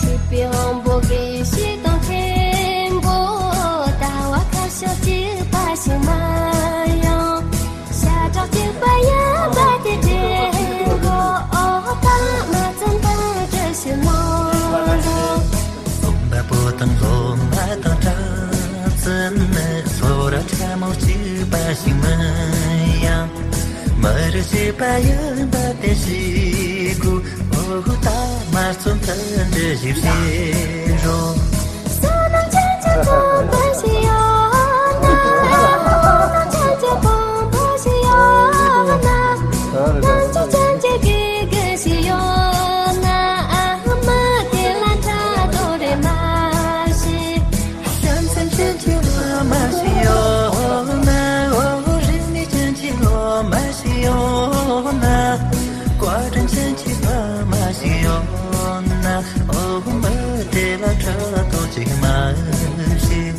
སྲིད་པའི་དབང་པོ་དགེ་བཤེས་དང་མཁན་པོ། ལྟ་བ་ཁ་ཤས་གཅིག་པ་ཞིག་མ་ཡང་། ཤ་ཁྲག་གཅིག་པ་ཡིན་པ་དེ་དྲན་དགོས། ཨོ་ཧོ་ད་མ་བརྩོན་དང་འདྲི་ཞིག་མ་རོ། སློབ་མ་པོ་དང་སློབ་མ་དང་གྲྭ་བཙུན་ནི། ཚོ་ར་ཕྲ་མོ་གཅིག་པ་ཞིག་མིན་ཡང་། མ་རུ་ཞེས་པ་ཡིན་པ་དེ་ཞིག་གོ། འོ་ད་མ་རྩོམ་ཐུན་འདི་ཞིག་ཤེས་རོགས། བསོད་ནམས་ཅན་གྱི་རྩོམ་པ་ཞིག་ཡོད་ན། བསོད་ནམས་ཅན་གྱི་སྤོང་པོ་ཞིག་ཡོད་ན། སྣང་སྲིད་ཅན་གྱི་དགེ་རྒན་ཞིག་ཡོད་ན། ཨ་མ་དེ་ལ་ཕྲག་དོག་རེ་མ་བྱེད། བྱམས་སེམས་ཅན་གྱི་སློབ་མ་ཞིག་ཡོད་ན། འོ་རིག་གནས་ཅན་གྱི་སློབ་མ་ཞིག་ཡོད་ན། བཀའ་དྲིན་ཅན་གྱི་ཕ་མ་ཞིག་ཡོད་ན། འོ་མི་དེ་ལ་ཕྲག་དོག་ཅིག་མ་བྱེད།